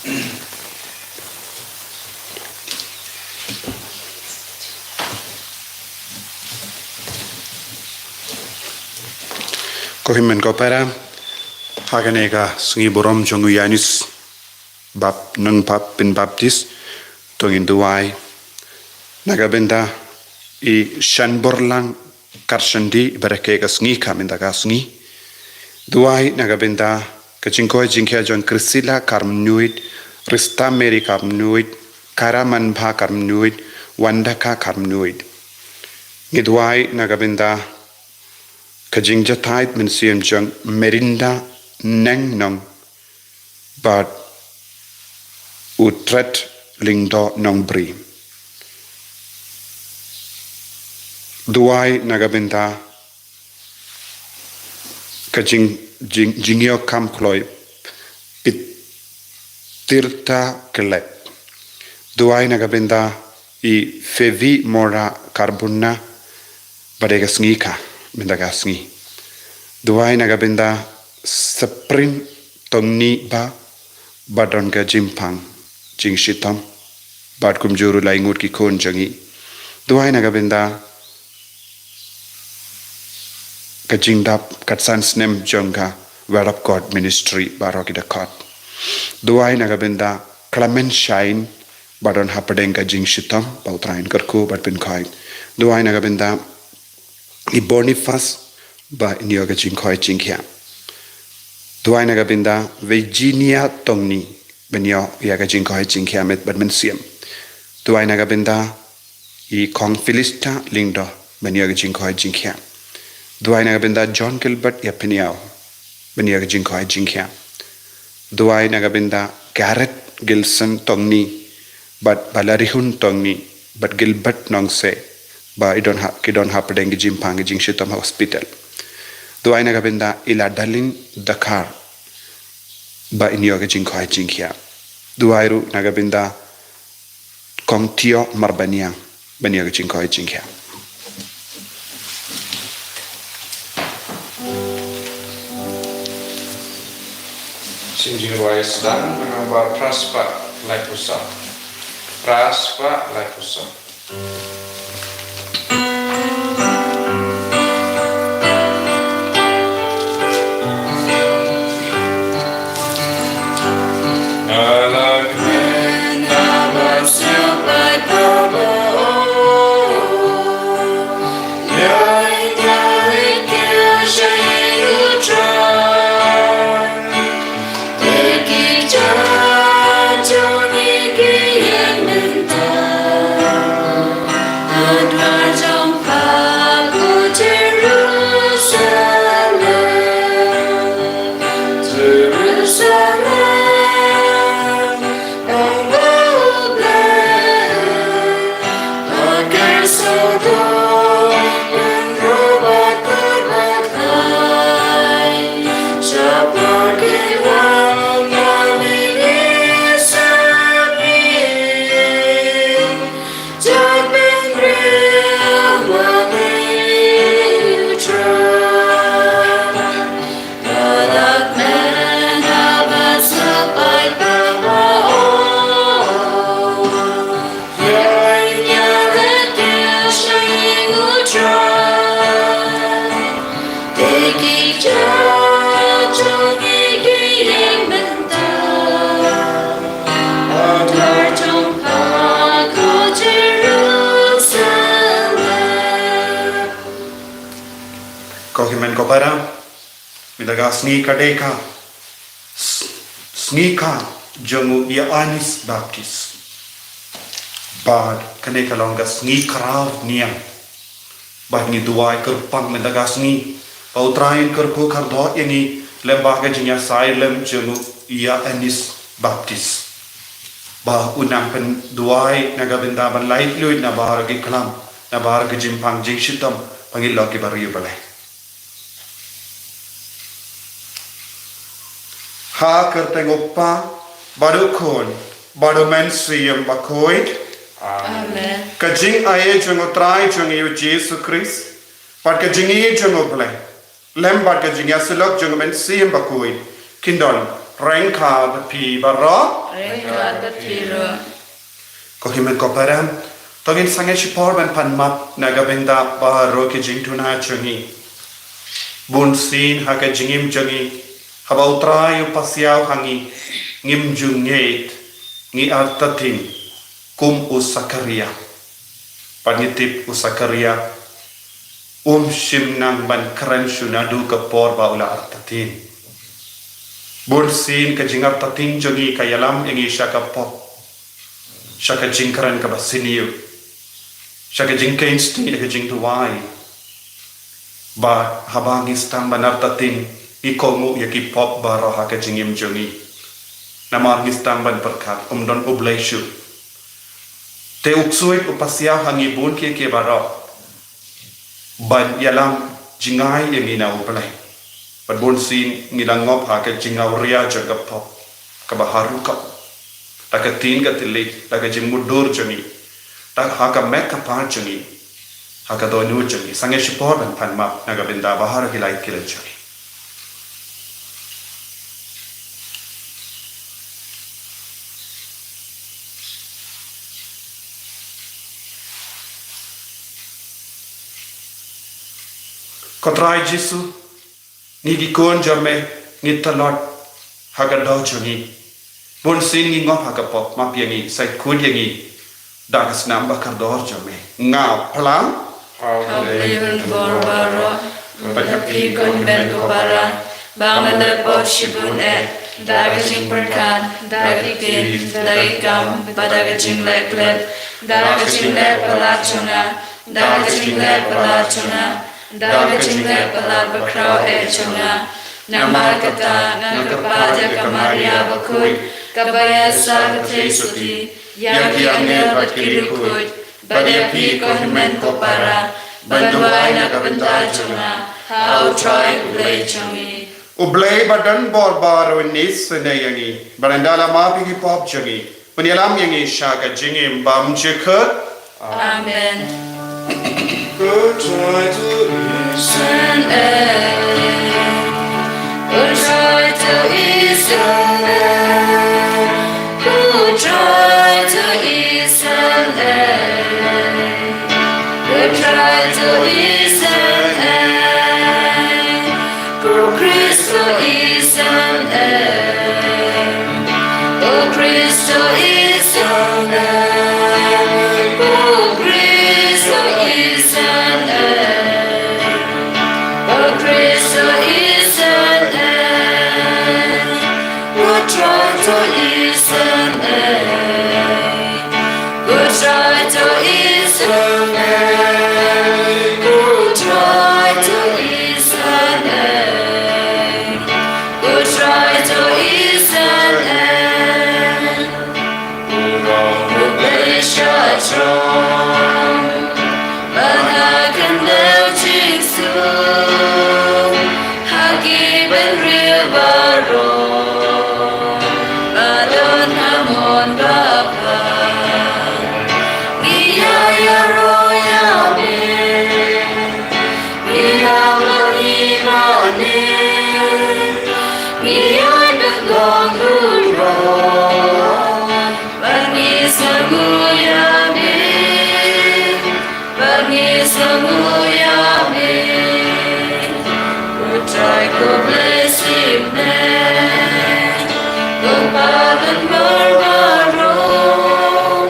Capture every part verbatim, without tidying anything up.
Ko hynmen ko para, ha kane ka sngi burom jong u Ïoannis bap, nongbap pynbaptis, to ngin duwai na ka bynta i Shanborlang Karshendi, ba rakhe ka sngi ka mynta ka sngi. Duwai na ka bynta ka jingkoit jingkhiah jong Kriscilla Karmnuid, Rista Mary Karmnuid, Kara Manbha Karmnuid, Wandaka Karmnuid. Ngi duwai na ka bynta ka jingjahthait mynsiem jong Merinda Nengnong bad u Tret Lyngdoh Nongbri. Duwai na ka bynta ka jing, jing, jingïoh kam kloi Pitirta Kelek. Duwai na ka bynta i Fevi Mora Karbuna, ba dei ka sngi ka, mynta ka sngi. Duwai na ka bynta Spring Tongni ba, ba don ka jingpang jingshitom bad kumjuh ruh lai ngut ki khun jong i. Duwai na ka bynta ka jingdap katsan snem jong ka Word of God Ministry baroh ki dkhot. Duwai na ka bynta Clement Shine, ba don hapdeng ka jingshitom, ba U Trai un kyrkhu bad pynkhoit. Duwai na ka bynta i Boniface, ba in ïoh ka jingkoit jingkhiah. Duwai na ka bynta Virginia Tongni, ban ïoh ïa ka jingkoit jingkhiah met bad mynsiem. Duwai na ka bynta i Kong Felista Lyngdoh, ban ïoh ka jingkoit jingkhiah. Duwai na ka bynta John Gilbert Ïapynïaw, ban ïoh ka jingkoit jingkhiah. Duwai na ka bynta Gareth Gilson Tongni, bad Balarihun Tongni, bad Gilbert Nongse, ba i don ha, ki don hapdeng ki jingpang ki jingshitom ha hospital. Duwai na ka bynta i Ladalin Dakar, ba in ïoh ka jingkoit jingkhiah. Duwai ruh na ka bynta Kong Tio Marbaniang, ban ïoh ka jingkoit jingkhiah. Sien jingrwai sdang, nombar phra spah laiphew saw. Phra spah laiphew saw. Ko hynmen ko para, mynta ka sngi ka dei ka s-, sngi ka jong u Ïoannis Baptis. Bad kane ka long ka sngi khraw niam. Bad ngi duwai kyrpang mynta ka sngi ba U Trai un kyrkhu kyrdoh ïa ngi lem bad ka jingïasai lem jong u Ïoannis Baptis. Ba un nang pynduwai na ka bynta ban laitluid na baroh ki khlam, na baroh ki jingpang jingshitom, ba ngin long ki briew ba leh. Ha ka kyrteng u Kpa, bad u Khun, bad u Mynsiem Bakhuid. Amen. Ka jingaiei jong U Trai jong ngi U Jisu Khrist, bad ka jingïeit jong U Blei, lem bad ka jingïasyllok jong U Mynsiem Bakhuid, kin don Ryngkat bad phi baroh. Ryngkat bad phi ruh. Ko hynmen ko para, to ngin sangeh shipor ban pan map na ka bynta baroh ki jingduna jong ngi. Bun sien ha ka jingim jong ngi, haba U Trai u pasiaw ha ngi, ngim ju ngeit, ngi artatien kum u Sakaria. Bad ngi tip u Sakaria um shym nang ban kren shuh naduh ka por ba u la artatien. Bun sien ka jingartatien jong ngi ka ïalam ïa ngi sha ka pop, sha ka jingkren kaba sniew, sha ka jingkheiñ sniew, ka jingduwai. Bad haba ngi sdang ban artatien, ngi kohnguh ïa ki pop baroh ha ka jingim jong ngi. Namar ngi sdang ban pyrkhat, ym don U Blei shuh. Te u ksuid u pasiaw ha ngi bun kiei kiei baroh ban ïalam jngai ïa ngi na U Blei. Bad bun sien ngi la ngop ha ka jingawria jong ka pop kaba harum ka, da ka ktien ka thylliej, da ka jingmutdur jong ngi, da ha ka met ka phad jong ngi, ha ka dohnud jong ngi. Sangeh shipor ban pan map na ka bynta baroh ki lait ki lait jong ngi. Ko Trai Jisu, ngi ki khun jong me, ngi tlot ha ka doh jong ngi. Bun sien ngi ngop ha ka pop, map ïa ngi, sa khuid ïa ngi da ka snam ba kordor jong me. Nga phlang. Haba ïa ka bor baroh, bad ïa phi ko hynmen ko para, ba nga la pop shibun eh, da ka jingpyrkhat, da ka ktien, da ka kam, bad da ka jingleh klet, da ka jingleh palat jong nga, da ka jingleh palat jong nga, da ka jingleh palat bakhraw eh jong nga. Namar kata nga kyrpad ïa ka Maria bakhuid, kaba ïa sah ka theisotti, ïa ki angel bad ki riewkhuid, bad ïa phi ko hynmen ko para, ban duwai na ka bynta jong nga ha U Trai U Blei jong ngi. U Blei ba don bor baroh un isynei ïa ngi, bad ynda la map ïa ki pop jong ngi, un ïalam ïa ngi sha ka jingim bymjukut. Amen. Ko Trai to isynei. Ko Trai to isynei. Ko Trai to isynei. Ko Trai to isynei. Ko Khrist to isynei. Ko Khrist to isynei. Ko Khrist to isynei. Ko Khrist to isynei. Ko Trai to isynei. Ko Trai to isynei. Ko Trai to isynei. Ko Trai to isynei. U rong U Blei sha throne. Ba nga kynduh jingsuk ha ki bynriew baroh. Ba don ha mon ba pha. Ngi ïa ïaroh ïa me. Ngi ïa mane. Ngi ïa dang long bun rong. Ba ngi sngew ïa me. Ba ngi sngew ïa me. Ko Trai ko Blei shisnem. Ko Pa don bor baroh.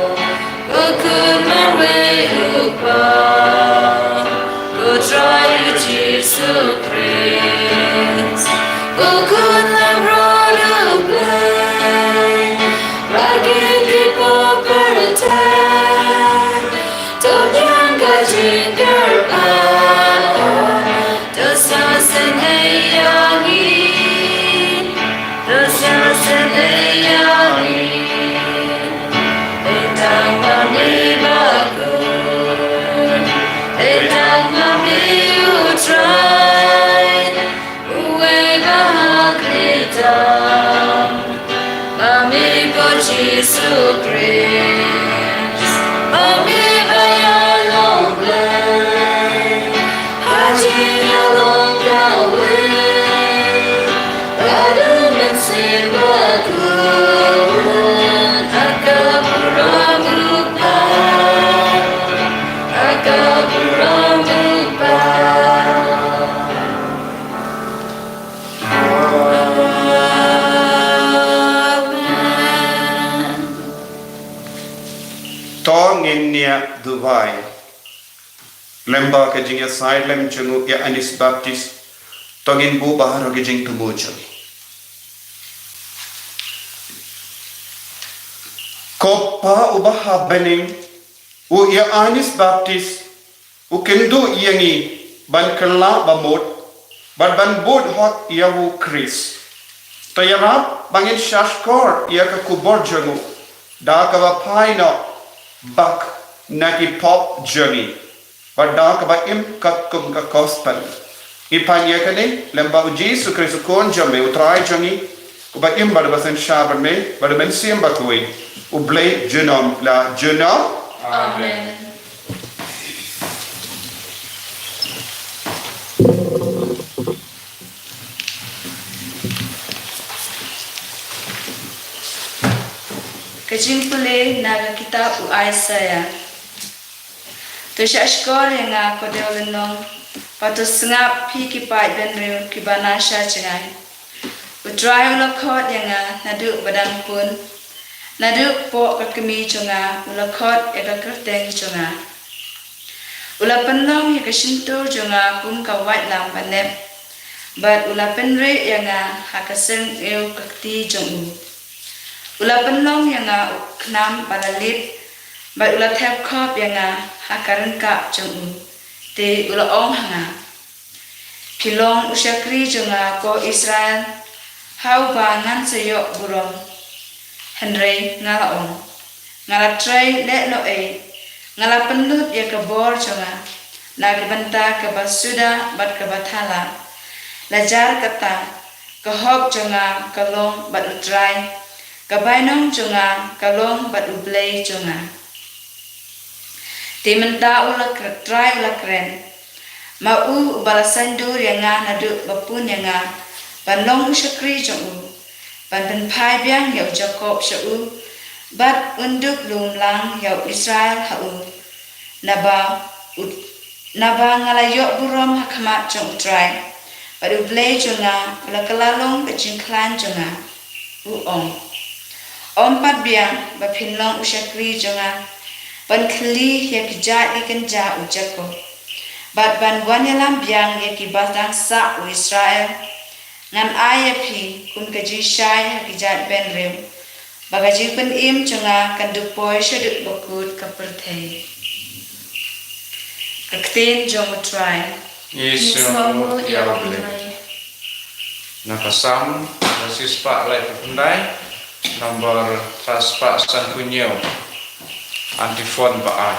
Ko Khun marwei U Kpa. Ko Trai Jisu Khrist. Ko Khun lamroh U Blei. Ba kine ki pop pyrthei. To biang ka jingkyrpad. To sa sngewthuh ïa ngi. To sa sngewthuh ïa ngi. Ei tang ma me bakhuid. Ei tang ma me U Trai. Uwei ba ha khlieh tam. Ma me ko Jisu Khrist. Ma me ba ïalong Blei. Ha jingïalong kawei. Ka don mynsiem ngin ïa duwai. Lem bad ka jingïasaid lem jong u Ïoannis Baptist, to ngin buh baroh ki jingthmu jong ngi. Ko Pa uba ha bneng, u Ïoannis Baptist u kynduh ïa ngi ban kylla ba mut bad ban bud hok ïa u Khrist. To ïarap ba ngin shahshkor ïa ka khubor jong u da kaba phai noh bak na ki pop jong ngi bad da kaba im katkum ka gospel. Ngi pan ïa kane lem bad u Jisu Khrist u Khun jong me, u Trai jong ngi, uba im bad uba synshar bad me bad u Mynsiem Bakhuid, u Blei junom la junom. Amen. Ka jingpule na ka kitab u Isaiah. To shahshkor ïa nga, ko dewlynnong, bad to sngap, phi ki paid bynriew kiba na sha jngai. U Trai u la khot ïa nga naduh ba dang pun, naduh kpoh ka kmie jong nga u la khot ïa ka kyrteng jong nga. U la pynlong ïa ka shyntur jong nga kum ka waitlam ba nep, bad u la pynrieh ïa nga ha ka syrngiew ka kti jong u. U la pynlong ïa nga u khnam ba la lip, bad u la thep khop ïa nga ha ka ryngkap jong u. Te u la ong ha nga, phi long u shakri jong nga, ko Israel, ha uba ngan sa ïoh burom. Hynrei nga la ong, nga la trei lehnohei, nga la pynlut ïa ka bor jong nga na ka bynta kaba suda bad kaba thala. La jar kata, ka hok jong nga ka long bad u Trai, ka bainong jong nga ka long bad u Blei jong nga. Te mynta u la kr-, Trai u la kren, ma u uba la saiñdur ïa nga naduh ba pun ïa nga ban long u shakri jong u, ban pynphai biang ïa u Jakob sha u, bad un dup lum lang ïa u Israel ha u. Naba u, naba nga la ïoh burom ha khmat jong u Trai, bad u Blei jong nga u la kylla long ka jingkhlaiñ jong nga. U ong, ym pat biang ba phin long u shakri jong nga, ban khylli ïa ki jait ki kynja u Jakob, bad ban wan ïalam biang ïa kiba dang sah u Israel. Ngan ai ïa phi kum ka jingshai ha ki jait bynriew, ba ka jingpynim jong nga kan duh poi shaduh ba kut ka pyrthei. Ka ktien jong u Trai. Ngi sngewnguh ïa U Blei. Na ka Salm, na shispah laiphew khyndai, nombor phra spah sanphew hynñiew. Antiphon ba ar.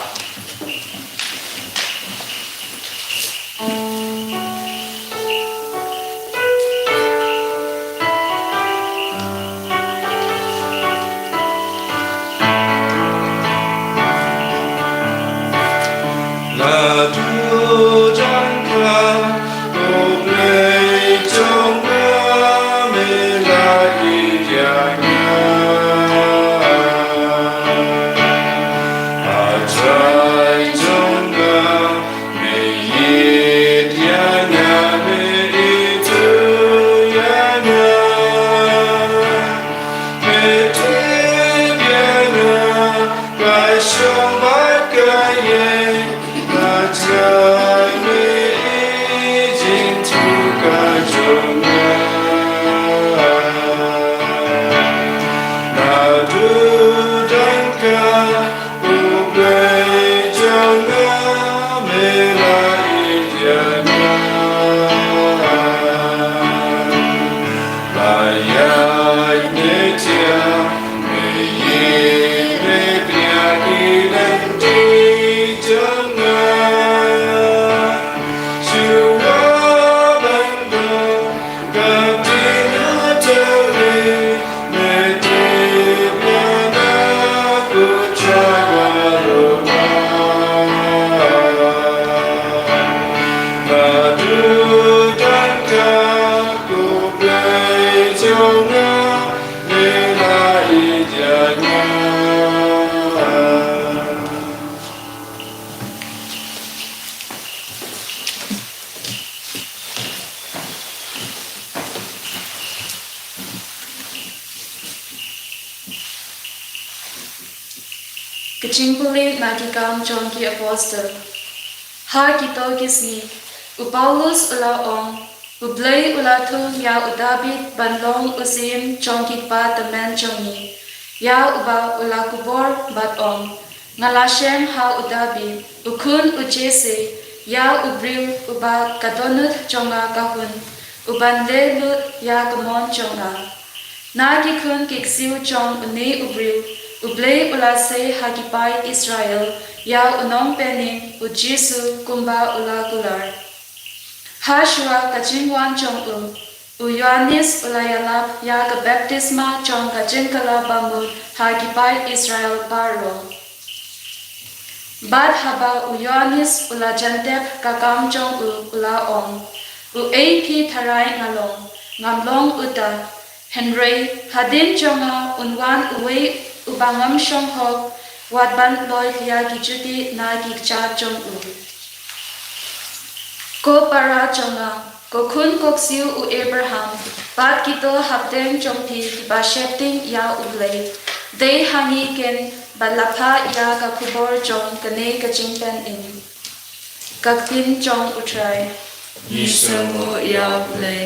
Naduh tang ka U Blei jong nga me la ïeit ïa nga. Ha trai jong nga me ïeit ïa nga, me ithuh ïa nga. Me tip ïa nga, ka shong bad ka ïeng, na trai me i jingthoh ka jong nga. Naduh tang ka U Blei jong nga me la ïeit ïa nga. La ïaid ne thiah, me ïeit me pynïaid ki lynti jong nga. Shuwa ban dep ka ktien ha tari, me tip ïa Ka jingpule na Ki Kam jong ki Apostol. Ha kito ki sngi, u Paulus u la ong, U Blei u la thung ïa u David ban long u syiem jong ki kpa tymmen jong ngi, ïa uba u la kubur bad ong, Nga la shem ha u David, u khun u Jesse, ïa u briew uba ka dohnud jong nga ka hun, u ban leh lut ïa ka mon jong nga. Na ki khun ki ksiew jong une u briew, U Blei u la sei ha ki paid Israel, ïa u nongpynim, u Jisu kumba u la kular. Ha shuwa ka jingwan jong u, u Ïoannis u la ïalap ïa ka baptisma jong ka jingkylla bamut ha ki paid Israel baroh. Bad haba u Ïoannis u la jan tep ka kam jong u, u la ong, Uei phi tharai nga long? Ngam long uta. Hynrei hadien jong nga un wan uwei uba ngam shong hok, wat ban loi ïa ki juti na ki kjat jong u. Ko para jong nga, ko khun ko ksiew u Abraham, bad kito hapdeng jong phi kiba sheptieng ïa U Blei, dei ha ngi kin bad la phah ïa ka khubor jong kane ka jingpynim. Ka ktien jong U Trai. Ngi sngewnguh ïa U Blei.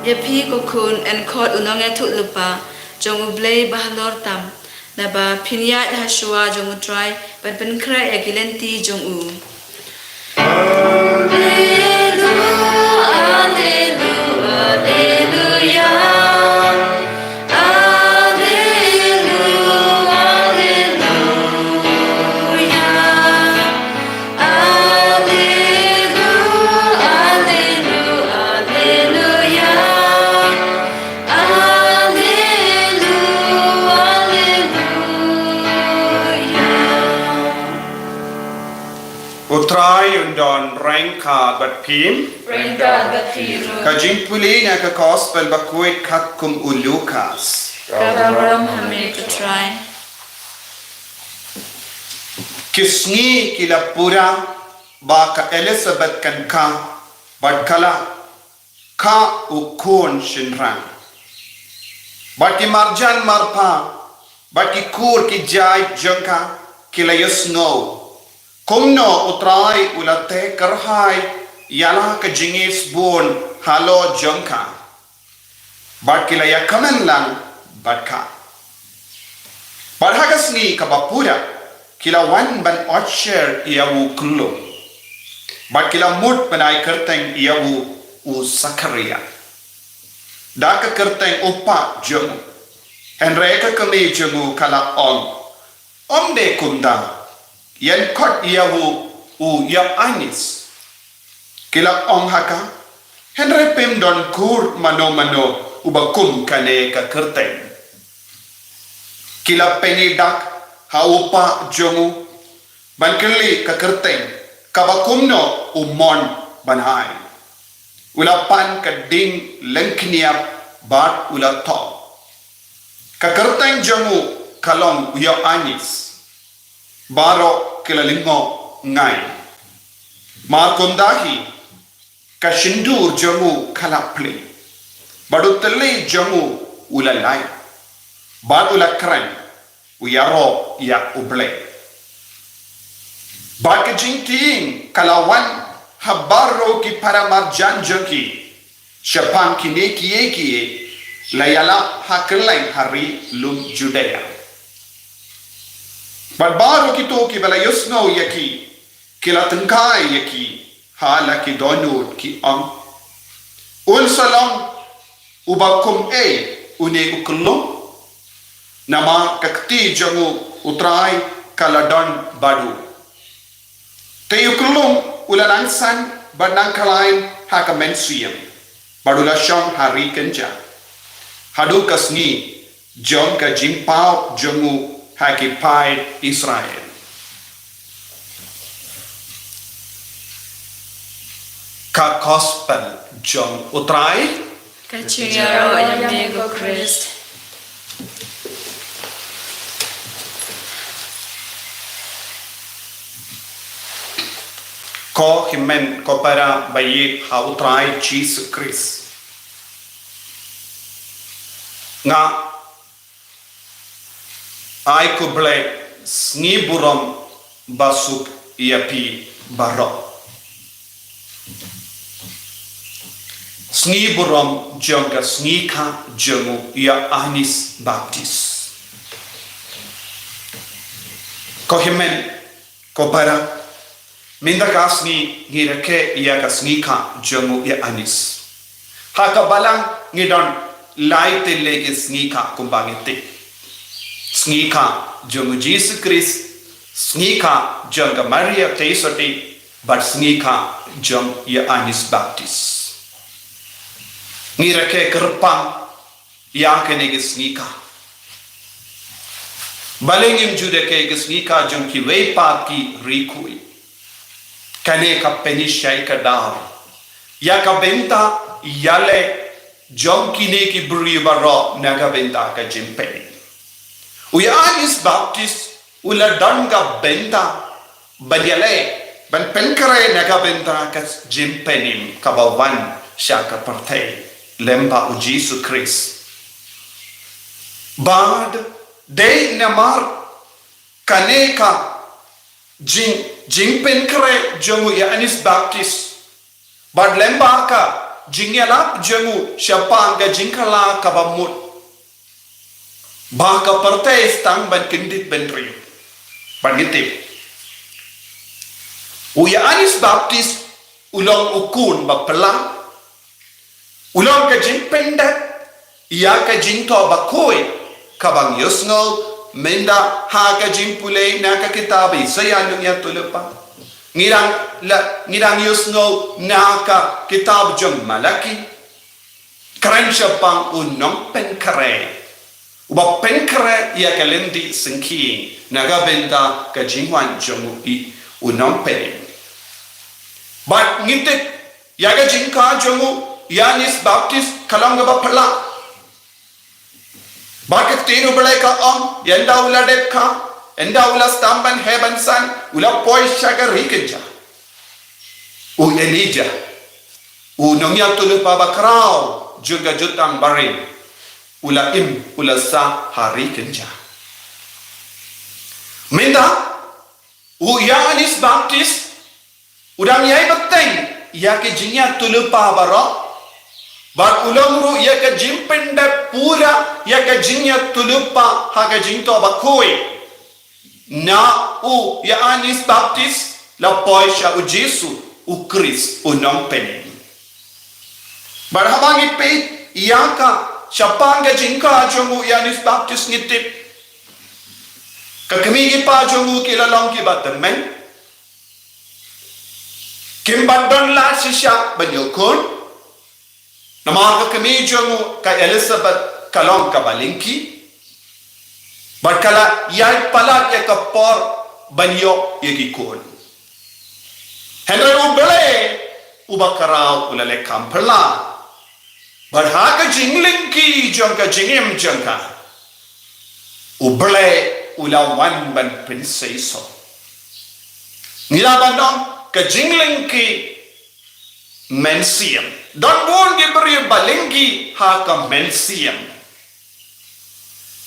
Ïa phi ko khun, yn khot u nongïathuhlypa jong U Blei bahalor tam, naba phin ïaid ha shuwa jong U Trai ban pynkhreh ïa ki lynti jong u. U Trai un don ryngkat bad phi. Ryngkat bad phi ruh. Ka jingpule na ka Gospel bakhuid katkum u Lukas. Ka burom ha me ko Trai. Ki sngi ki la pura ba ka Elizabeth kan kha, bad ka la kha u khun shynrang. Bad ki marjan marpa bad ki kur ki jait jong ka ki la ïohsngew kumno U Trai u la teh kyrhai ïa la ka jingisbun halor jong ka. Bad ki la ïakmen lang bad ka. Bad ha ka sngi kaba pura ki la wan ban otsher ïa u khyllung. Bad ki la mut ban ai kyrteng ïa u, u Sakharia, da ka kyrteng u kpa jong u. Hynrei ka kmie jong u ka la ong, Ym dei kumta, ïen khot ïa u, u Ïoannis. Ki la ong ha ka, hynrei phim don kur mano mano uba kum kane ka kyrteng. Ki la pynïaid dak ha u kpa jong u ban kylli ka kyrteng kaba kumno u mon ban ai. U la pan ka ding lyngkhniap bad u la thoh, ka kyrteng jong u ka long u Ïoannis. Baroh ki la lyngngoh ngai. Mar kumta hi ka shyntur jong u ka la plie, bad u tylli jong u u la lait, bad u la kren, u ïaroh ïa U Blei. Bad ka jingtieng ka la wan ha baroh ki para marjan jong ki shaphang kine kiei kiei la ïalap ha kylleng ha ri lum Judia. Bad baroh kito kiba la ïohsngew ïa ki, ki la tyngkai ïa ki ha la ki dohnud, ki ong, Un sa long uba kum ei une u khyllung? Namar ka kti jong u U Trai ka la don bad u. Te u khyllung u la nang san bad nang khlaiñ ha ka mynsiem. bad u la shong ha ri kynja, haduh ka sngi jong ka jingpaw jong u ha ki paid Israel. Ka Gospel jong u Trai. Ka jingïaroh ïa me ko Khrist. Ko hynmen ko para ba ïeit ha u Trai Jisu Khrist. Nga ai khublei sngi burom ba suk ïa phi baroh. Sngi burom jong ka sngi kha jong u Ïoannis Baptis. Ko hynmen ko para, mynta ka sngi ngi rakhe ïa ka sngi kha jong u Ïoannis. Ha ka balang ngi don lai tylli ki sngi kha kumba ngi tip. Sngi kha jong u Jisu Khrist, sngi kha jong ka Maria Theisotti, bad sngi kha jong u Ïoannis Baptis. Ngi rakhe kyrpang ïa kane ki sngi kha. Balei ngim ju rakhe ki sngi kha jong kiwei pat ki ri khuid? Kane ka pynshai kdar ïa ka bynta ïaleh jong kine ki briew baroh na ka bynta ka jingpynim. U Ïoannis Baptis u la don ka bynta ban ïaleh, ban pynkhreh na ka bynta ka jingpynim kaba wan sha ka pyrthei lyngba u Jisu Khrist. Bad dei namar kane ka jing, jingpynkhreh jong u Ïoannis Baptis, bad lyngba ka jingïalap jong u shaphang ka jingkylla kaba mut, ba ka pyrthei tang ban kyndit bynriew. Bad ngi tip, u Ïoannis Baptis u long u khun ba phylla, u long ka jingpyndep ïa ka jingthoh bakhuid kaba ngi ïohsngew mynta ha ka jingpule na ka kitab Isaïah nongïathuhlypa. Ngi dang la, ngi dang ïohsngew na ka kitab jong Malaki. Kren shaphang u nongpynkhreh, uba pynkhreh ïa ka lynti syngkien na ka bynta ka jingwan jong u, u nongpynim. Bad ngi tip ïa ka jingkha jong u Ïoannis Baptis ka long kaba phylla. Bad ka ktien U Blei ka ong, ynda u la dep kha, ynda u la sdang ban heh ban san, u la poi sha ka ri kynja. U Elijah, u nongïathuhlypa bakhraw jong ka Jutang Barim, u la im, u la sah ha ri kynja. Mynta u Ïoannis Baptis u dang ïai bteng ïa ka jingïathuhlypa baroh, bad u long ruh ïa ka jingpyndep pura ïa ka jingïathuhlypa ha ka jingthoh bakhuid. Na u Ïoannis Baptis la poi sha u Jisu, u Khrist, u nongpynim. Bad haba ngi peit ïa ka shaphang ka jingkha jong u Ïoannis Baptis ngi tip, ka kmie ki kpa jong u ki la long kiba tymmen. Kim pat don lad shisha ban ïoh khun. Namar ka kmie jong u ka Elizabeth ka long kaba lyngkhi, bad ka la ïai palat ïa ka por ban ïoh ïa ki khun. Hynrei U Blei uba khraw u la leh kham phylla. Bad ha ka jinglyngkhi jong ka jingim jong ka, U Blei u la wan ban pynseisoh. Ngi lah ban ong ka jinglyngkhi mynsiem. Don bun ki briew ba lyngkhi ha ka mynsiem.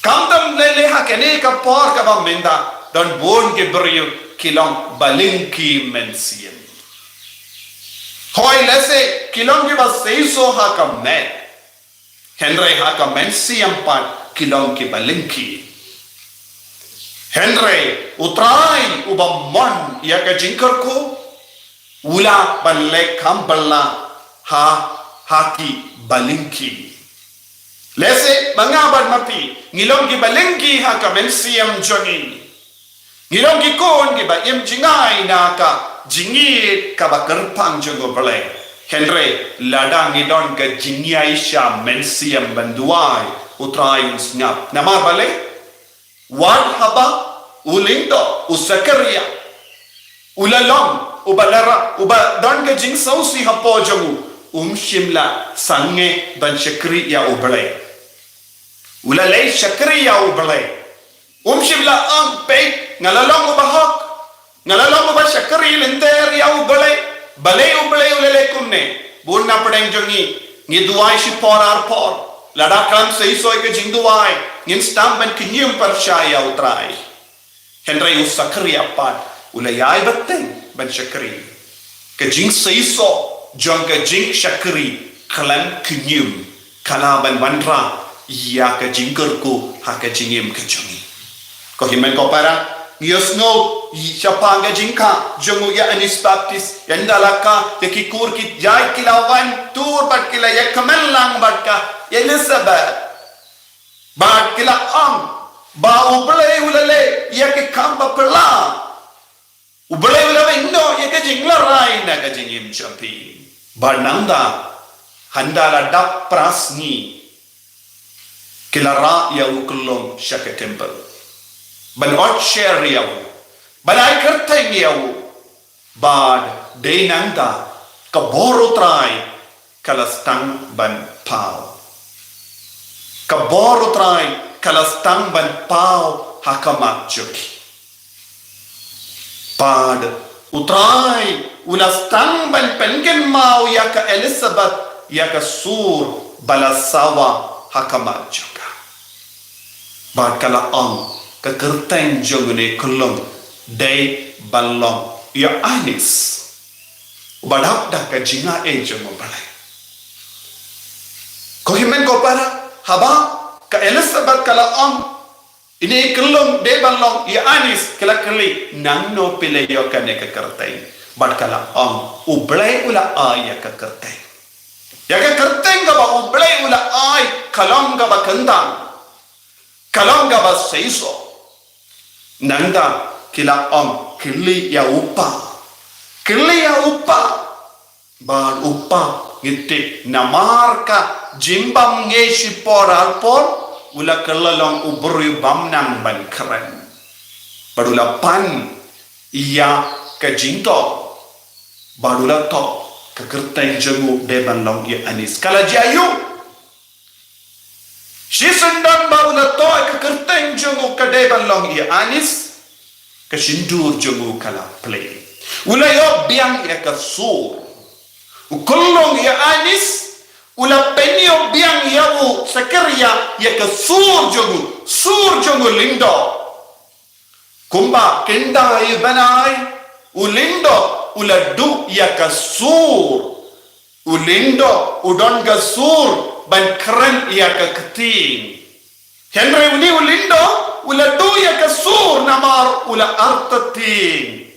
Khamtam lei lei ha kane ka por kaba mynta, don bun ki briew ki long ba lyngkhi mynsiem. Hooid, lehse ki long kiba seisoh ha ka met, hynrei ha ka mynsiem pat ki long kiba lyngkhi. Hynrei U Trai uba mon ïa ka jingkyrkhu, u lah ban leh kham phylla ha, ha ki ba lyngkhi. Lehse ma nga bad ma phi ngi long ki ba lyngkhi ha ka mynsiem jong ngi. Ngi long ki khun kiba im jngai na ka jingïeit kaba kyrpang jong U Blei. Hynrei lada ngi don ka jingïaishah mynsiem ban duwai, U Trai un sngap. Namar balei? Wat haba u lyngdoh, u Sakaria, u la long uba la rah, uba don ka jingsngewsih hapoh jong u, um shym la sangeh ban shakri ïa U Blei. U la leit shakri ïa U Blei. Um shym la ong, peit, nga la long uba hok, nga la long uba shakri lynter ïa U Blei. Balei U Blei u la leh kumne? Bun na pdeng jong ngi, ngi duwai shipor arpor. Lada khlem seisoh ïa ka jingduwai, ngin sdang ban kñium pyrshah ïa U Trai. Hynrei u Sakaria pat u la ïai bteng ban shakri. Ka jingseisoh jong ka jingshakri khlem kñium ka lah ban wanrah ïa ka jingkyrkhu ha ka jingim ka jong ngi. Ko hynmen ko para, ngi ïohsngew shaphang ka jingkha jong u Ïoannis Baptist, ynda la kha ïa ki kur ki jait, ki la wan tur bad ki la ïakmen lang bad ka Elizabeth. Bad ki la ong ba U Blei u la leh ïa ki kam ba phylla. U Blei u la weng noh ïa ka jinglarai na ka jingim jong phi. Bad nangta, hynda la dap phra sngi, ki la rah ïa u kyllum sha ka temple ban ot sher ïa u, ban ai kyrteng ïa u. Bad dei nangta ka bor U Trai ka la sdang ban paw. Ka bor U Trai ka la sdang ban paw ha khmat jong ki. Bad U Trai u la sdang ban pynkynmaw ïa ka Elizabeth ïa ka sur ba la sawa ha khmat jong ka. Bad ka la ong, ka kyrteng jong une u kyllum dei ban long Ïoannis, uba dap da ka jingai jong U Blei. Ko hynmen ko para, haba ka Elizabeth ka la ong, une u kyllum dei ban long Ïoannis, ki la kylli, nangno phi la ïoh kane ka kyrteng? Bad ka la ong, U Blei u la ai ïa ka kyrteng. Ïa ka kyrteng kaba U Blei u la ai ka long kaba kyntang, ka long kaba seisoh. Nangta ki la ong, kylli ïa u kpa. Kylli ïa u kpa. Bad u kpa, ngi tip, namar ka jingbym ngeit shipor arpor, u la kylla long u briew bym nang ban kren. Bad u la pan ïa ka jingtoh. Bad u la toh, ka kyrteng jong u dei ban long Ïoannis. Ka la jia aïu? Shisien don ba u la toh ïa ka kyrteng jong u ka dei ban long Ïoannis, ka shyntur jong u ka la plie. U la ïoh biang ïa ka sur. U kyllum Ïoannis, u la pynïoh biang ïa u Sakaria ïa ka sur jong u, sur jong u lyngdoh. Kumba kynda i bnai, u lyngdoh u la duh ïa ka sur. U lyngdoh u don ka sur ban kren ïa ka ktien. Hynrei une u lyngdoh u la duh ïa ka sur namar u la artatien.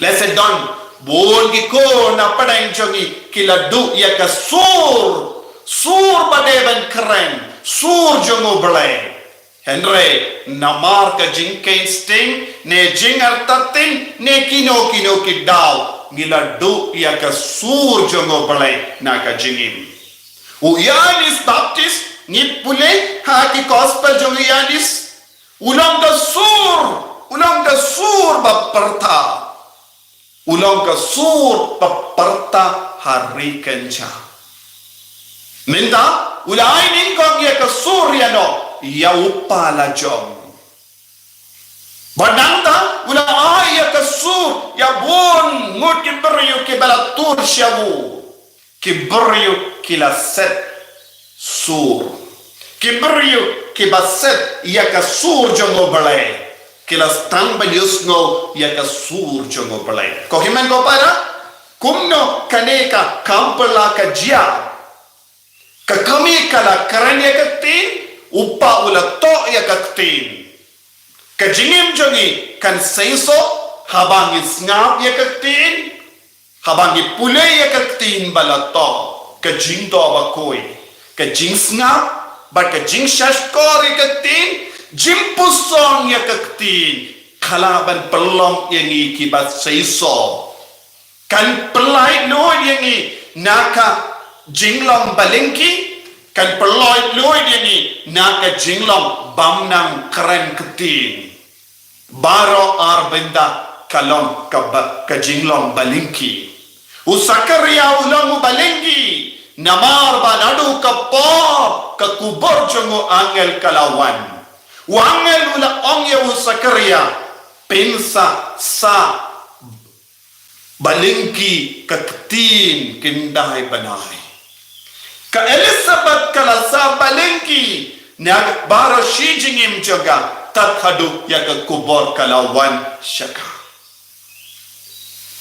Lehse don bun ki khun na pdeng jong ngi ki la duh ïa ka sur, sur ba dei ban kren, sur jong U Blei. Hynrei namar ka jingkheiñ sting, ne jingartatien, ne kino kino ki daw, ngi la duh ïa ka sur jong U Blei na ka jingim. U Ïoannis Baptist, ngi pule ha ki gospel jong u Ïoannis, u long ka sur, u long ka sur ba pyrta. U long ka sur ba pyrta ha ri kynja. Mynta u la ai nyngkong ïa ka sur ïa no, ïa u kpa la jong. Bad nangta u la ai ïa ka sur ïa bun ngut ki briew kiba la tur sha u. Ki briew ki la set sur. Ki briew kiba set ïa ka sur jong U Blei, ki la sdang ban ïohsngew ïa ka sur jong U Blei. Ko hynmen ko para, kumno kane ka kam phylla ka jia? Ka kmie ka la kren ïa ka ktien, u kpa u la toh ïa ka ktien. Ka jingim jong ngi kan seisoh haba ngi sngap ïa ka ktien, haba ngi pule ïa ka ktien ba la toh. Ka jingdoh bakhuid, ka jingsngap bad ka jingshahshkor ïa ka ktien, jingpuson ïa ka ktien, ka lah ban pynlong ïa ngi kiba seisoh. Kan pynlait luid ïa ngi na ka jinglong balyngki, kan pynlait luid ïa ngi na ka jinglong bym nang kren ktien. Baroh ar bynta ka long ka ba, ka jinglong balyngki. U Sakaria u long u balyngki, namar ba naduh ka por ka kubur jong u angel ka la wan. U angel u la ong ïa u Sakaria, pynsa sa balyngki ka ktien khyndai bnai. Ka Elizabeth ka la sa balyngki na baroh shi jingim jong ka, tad haduh ïa ka kubur ka la wan sha ka.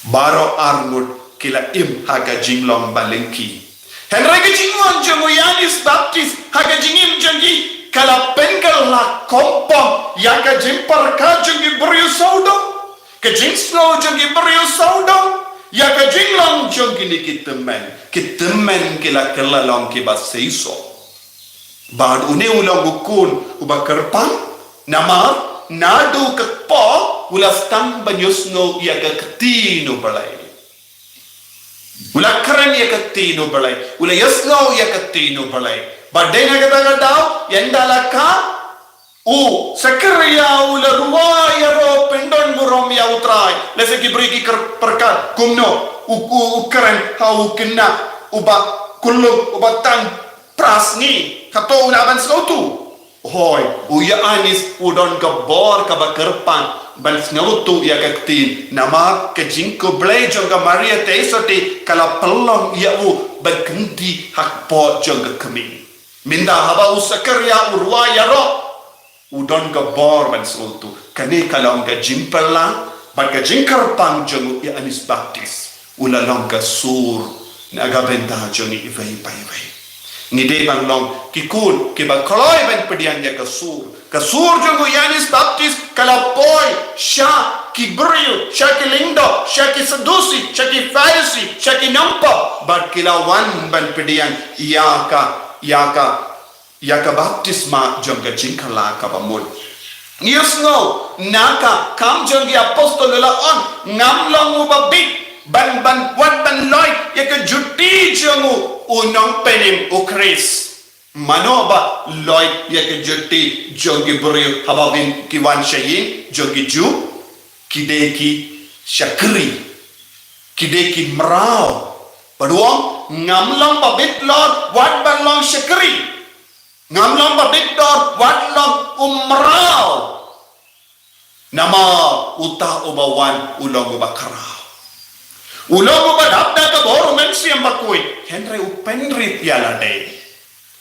Baroh ar ngut ki la im ha ka jinglong balyngki. Hynrei ka jingwan jong u Ïoannis Baptist ha ka jingim jong ki ka la pynkylla kongpong ïa ka jingpyrkhat jong ki briew sawdong. Ka jingsngew jong ki briew sawdong ïa ka jinglong jong kine ki tymmen. Ki tymmen ki la kylla long kiba seisoh. Bad une u long u khun uba kyrpang, namar naduh ka kpoh u la sdang ban ïohsngew ïa ka ktien U Blei. U la kren ïa ka ktien U Blei, u la ïohsngew ïa ka ktien U Blei. Bad dei na kata ka daw, ynda la kha, u Sakaria u la rwai ïaroh pyndon burom ïa U Trai. Lehse ki briew ki kyr-, pyrkhat, kumno u, u, u kren ha u khynnah uba kullum, uba tang phra sngi, kato u lah ban sngewthuh? Hooid, u Ïoannis u don ka bor kaba kyrpang ban sngewthuh ïa ka ktien, namar ka jingkhublei jong ka Maria Theisotti ka la pynlong ïa u ban kyntiew ha ka kpoh jong ka khmih. Mynta haba u Sakaria u rwai ïaroh, u don ka bor ban sngewthuh. Kane ka long ka jingpynlong bad ka jingkyrpang jong u Ïoannis Baptist. U la long ka sur na ka bynta jong ngi iwei pa iwei. Ngi dei ban long ki khun kiba kloi ban pdiang ïa ka sur. Ka sur jong u Ïoannis Baptist ka la poi sha ki briew, sha ki lyngdoh, sha ki Sadusi, sha ki Pharisi, sha ki nongpop, bad ki la wan ban pdiang ïa ka, ïa ka ïa ka baptisma jong ka jingkylla kaba mut. Ngi ïohsngew na ka Kam jong ki Apostol u la ong, ngam long uba bit ban, ban, wat ban loit ïa ka juti jong u, u nongpynim u Khrist. Mano ba loit ïa ka juti jong ki briew haba wan ki wan sha ïing jong ki Jiw? Ki dei ki shakri. Ki dei ki mraw. Bad u ong, ngam long ba bit lor wat ban long shakri. Ngam long ba bit lor wat long u mraw. Namar uta uba wan u long uba khraw. U long uba dap da ka bor u Mynsiem Bakhuid. Hynrei u pynrit ïa lade.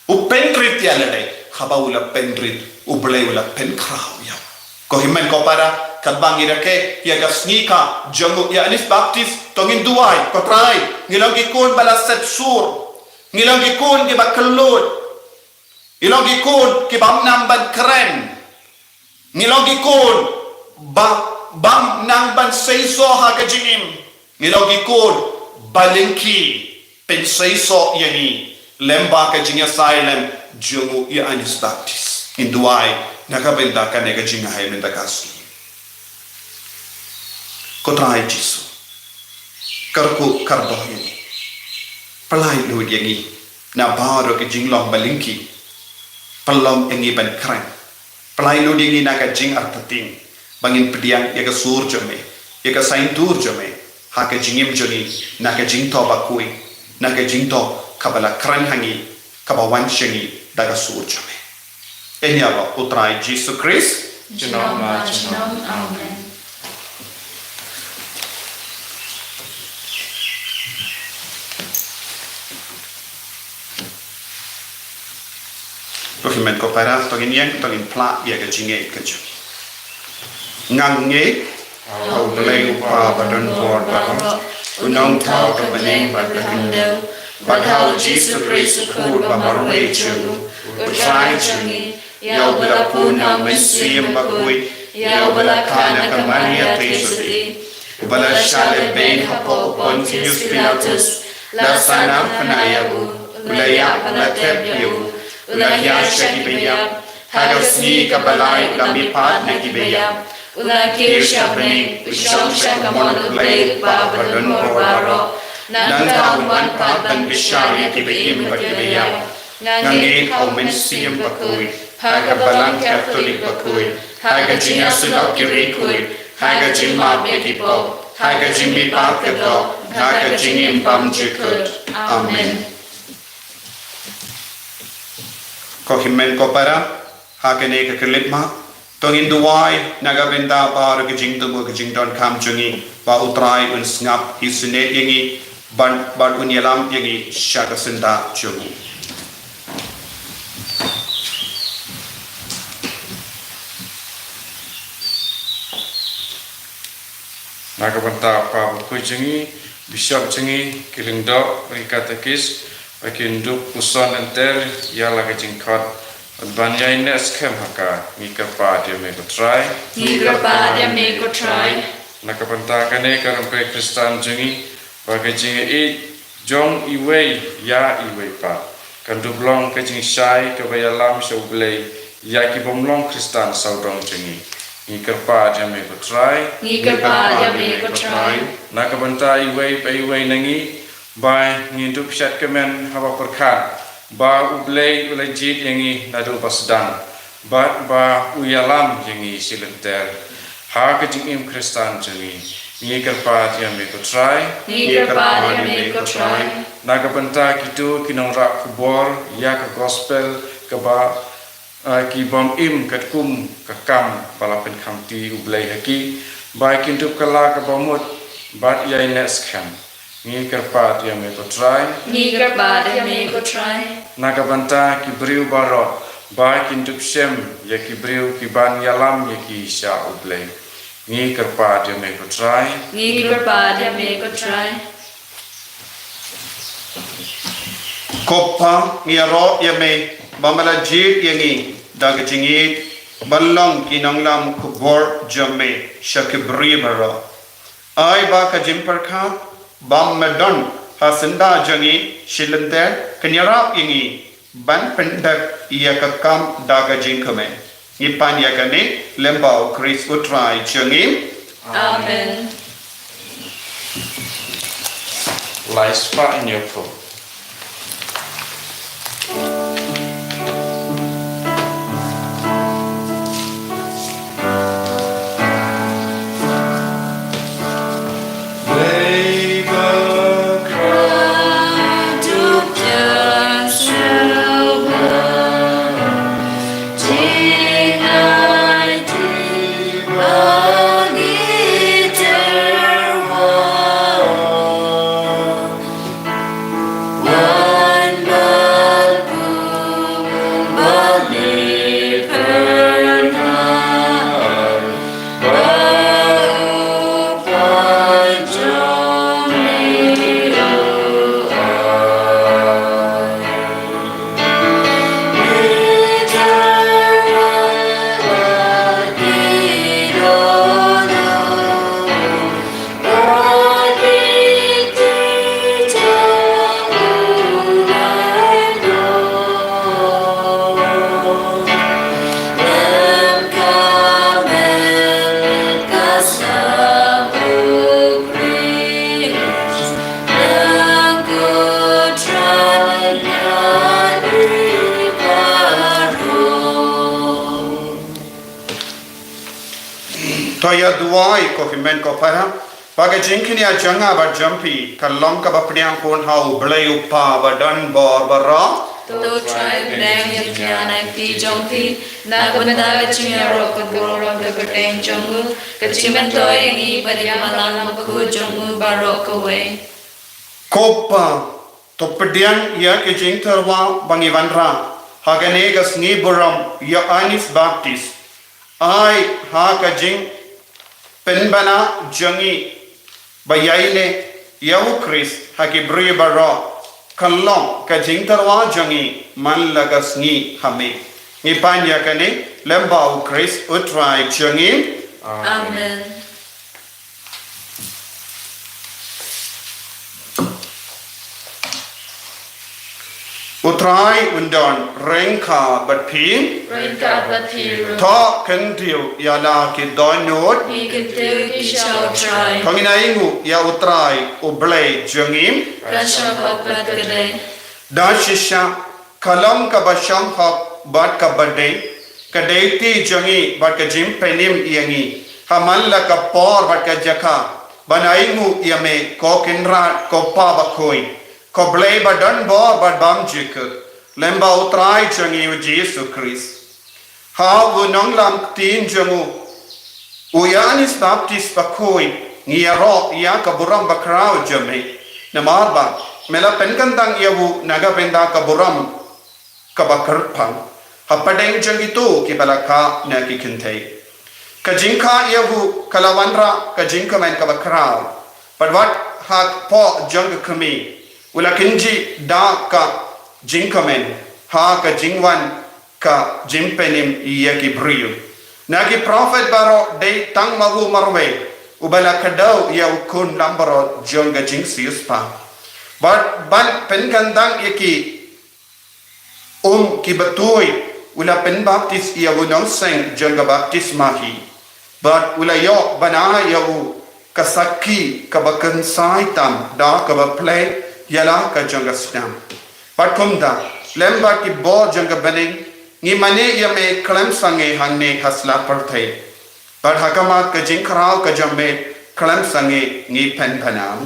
U pynrit ïa lade, haba u la pynrit, U Blei u la pynkhraw ïa u. Ko hynmen ko para, katba ngi rakhe ïa ka sngi kha jong u Ïoannis Baptist, to ngin duwai, ko Trai, ngi long ki khun ba la set sur. Ngi long ki khun kiba kylluid. Ngi long ki khun kibym nang ban kren. Ngi long ki khun ba, bym nang ban seisoh ha ka jingim. Ngi long ki khun balyngki, pynseisoh ïa ngi lem bad ka jingïasaid lem jong u Ïoannis Baptist. Ngin duwai na ka bynta kane ka jingïasaid mynta ka sngi. Ko Trai Jisu, kyrkhu kyrdoh ïa ngi. Pynlait luid ïa ngi na baroh ki jinglong balyngki. Pynlong ïa ngi ban kren. Pynlait luid ïa ngi na ka jingartatien ba ngin pdiang ïa ka sur jong me, ïa ka saiñdur jong me ha ka jingim jong ngi, na ka jingthoh bakhuid, na ka jingthoh kaba la kren ha ngi, kaba wan sha ngi da ka sur jong me. Ïa kaba u Trai Jisu Khrist. Junom ba junom. Amen. Ko hynmen ko para, to ngin ïeng, to ngin phla ïa ka jingngeit ka jong ngi. Ngan ngeit ha U Blei U Kpa badonbor baroh, U Nongthaw ka bneng bad ka khyndew, bad ha U Jisu Khrist U Khun ba marwei jong U, U Trai jong ngi, ïa uba la pun na U Mynsiem Bakhuid, ïa uba la kha na ka Maria Theisotti, uba la shah lehbeiñ hapoh u Pontius Pilatus, la sahnarphna ïa u, u la ïap, u la thep ïa u, u la hiar sha kiba ïap, Ha ka sngi kaba lai u la mihpat na kiba ïap, u la kiew sha bneng, u shong sha ka mon U Blei U Kpa badonbor baroh. Nangta un wan pat ban bishar ïa kiba im bad kiba ïap. Nga ngeit ha U Mynsiem Bakhuid, ha ka Balang Katholik bakhuid, ha ka jingïasyllok ki riewkhuid, ha ka jingmap ïa ki pop, ha ka jingmihpat ka doh, ha ka jingim bymjukut. Amen. Ko hynmen ko para, ha kane ka khyllipmat, to ngin duwai na ka bynta baroh ka jingthmu ka jingdonkam jong ngi, ba U Trai un sngap isynei ïa ngi, ban, ban un ïalam ïa ngi sha ka syndah jong ngi. Na ka bynta u Papa Bakhuid jong ngi, Bishop jong ngi, ki lyngdoh, ki katekist, ba kin dup puson lynter ïa la ka jingkhot, ban ïaineh skhem ha ka. Ngi kyrpad ïa me ko Trai. Ngi kyrpad ïa me ko Trai. Na ka bynta kane ka rympei Khristan jong ngi, ba ka jingïeit jong iwei ïa iwei pat kan dup long ka jingshai kaba ïalam sha U Blei ïa ki bym long Khristan sawdong jong ngi. Ngi kyrpad ïa me ko Trai. Ngi kyrpad ïa me ko Trai. Na ka bynta iwei pa iwei na ngi, ba ngin dup shad kmen haba pyrkhat ba U Blei u la jied ïa ngi naduh ba sdang, bad ba u ïalam ïa ngi shi lynter ha ka jingim Khristan jong ngi. Ngi kyrpad ïa me ko Trai. Ngi kyrpad ïa me ko Trai. Na ka bynta kito ki nongrah khubor ïa ka gospel kaba, ah, ki bym im katkum ka kam ba la pynkhamti U Blei ha ki, ba kin dup kylla kaba mut bad ïaineh skhem. Ngi kyrpad ïa me ko Trai. Ngi kyrpad ïa me ko Trai. Na ka bynta ki briew baroh, ba kin dup shem ïa ki briew ki ban ïalam ïa ki sha U Blei. Ngi kyrpad ïa me ko Trai. Ngi kyrpad ïa me ko Trai. Ko Pa, ngi ïaroh ïa me ba me la jied ïa ngi da ka jingïeit ban long ki nonglam khubor jong me sha ki briew baroh. Ai ba ka jingpyrkhat ba me don ha syndah jong ngi shi lynter kan ïarap ïa ngi ban pyndep ïa ka kam da ka jingkmen. Ngi pan ïa kane lyngba U Khrist U Trai jong ngi. Amen. Lai spah in ïa phuh. To ïa duwai ko hynmen ko para, ba ka jingkñia jong nga bad jong phi kan long kaba pdiang khun ha U Blei U Kpa badonbor baroh. To Trai pdiang ïa ka kñia na ka kti jong phi, na ka bynta ka jingïaroh ka burom ka kyrteng jong u, ka jingmyntoi ïa ngi bad ïa Balang Bakhuid jong u baroh kawei. Ko Pa, to pdiang ïa ka jingtyrwa ba ngi wanrah ha kane ka sngi burom ïa Annis Baptist. Ai ha ka jingpynbna jong ngi ba ïaineh ïa U Khrist ha ki briew baroh kan long ka jingtyrwa jong ngi man la ka sngi ha me. Ngi pan ïa kane lyngba U Khrist U Trai jong ngi. Amen. Trai un don ryngkat bad phi. Ryngkat bad phi ruh. To kyntiew ïa la ki dohnud. Ngi kyntiew ïa ki sha U Trai. To ngin ainguh ïa U Trai U Blei jong ngi. Ka shong hok bad ka dei. Da shisha, ka long kaba shong hok bad kaba dei, ka dei ti jong ngi bad ka jingpynim ïa ngi ha man la ka por bad ka jaka, ban ainguh ïa me, ko Kynrad, ko Pa Bakhuid, ko Blei ba don bor bad bym jukut, lem bad U Trai jong ngi U Jisu Khrist. Ha u nonglam ktien jong u, u Ïoannis Baptist Bakhuid, ngi ïaroh ïa ka burom bakhraw jong me. Namar ba me la pynkyntang ïa u na ka bynta ka burom kaba kyrpang hapdeng jong kito kiba la kah na ki kynthei. Ka jingkah ïa u ka la wanrah ka jingkmen kaba khraw. Bad wat hapoh jong ka kmie, u la kynjih da ka jingkmen ha ka jingwan ka jingpynim ïa ki briew. Na ki prophet baroh dei tang ma u marwei uba la kdew ïa u khun langbrot jong ka jingsiewspah. Bad ban pynkyntang ïa ki um kiba tuid, u la pynbaptis ïa u nongseng jong ka baptisma hi. Bad u la ïoh ban ai ïa u ka sakhi kaba kynsai tam da kaba plie ïa la ka jong ka snam. Bad kumta, lem bad ki bor jong ka bneng, ngi mane ïa me khlem sangeh hangne ha sla pyrthei. Bad ha khmat ka jingkhraw ka jong me khlem sangeh ngi pynpaw.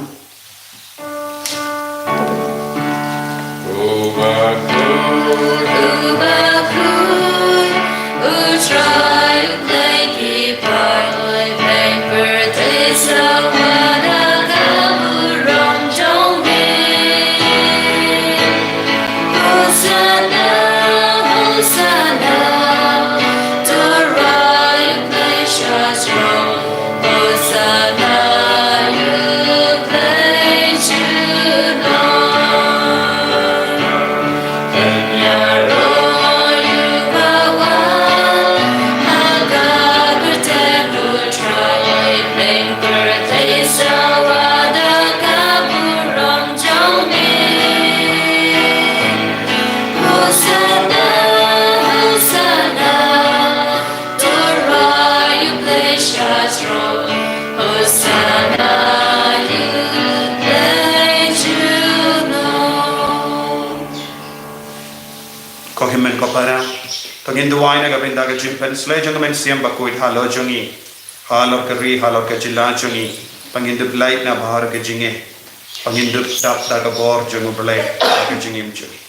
Ko hynmen ko para, to ngin duwai na ka bynta ka jingpynshlei jong ka mynsiem bakhuid halor jong ngi, halor ka ri, halor ka jylla jong ngi, ba ngin dup lait na bynta ka jingeh, ba ngin dup dap da ka bor jong U Blei ha ka jingim jong ngi.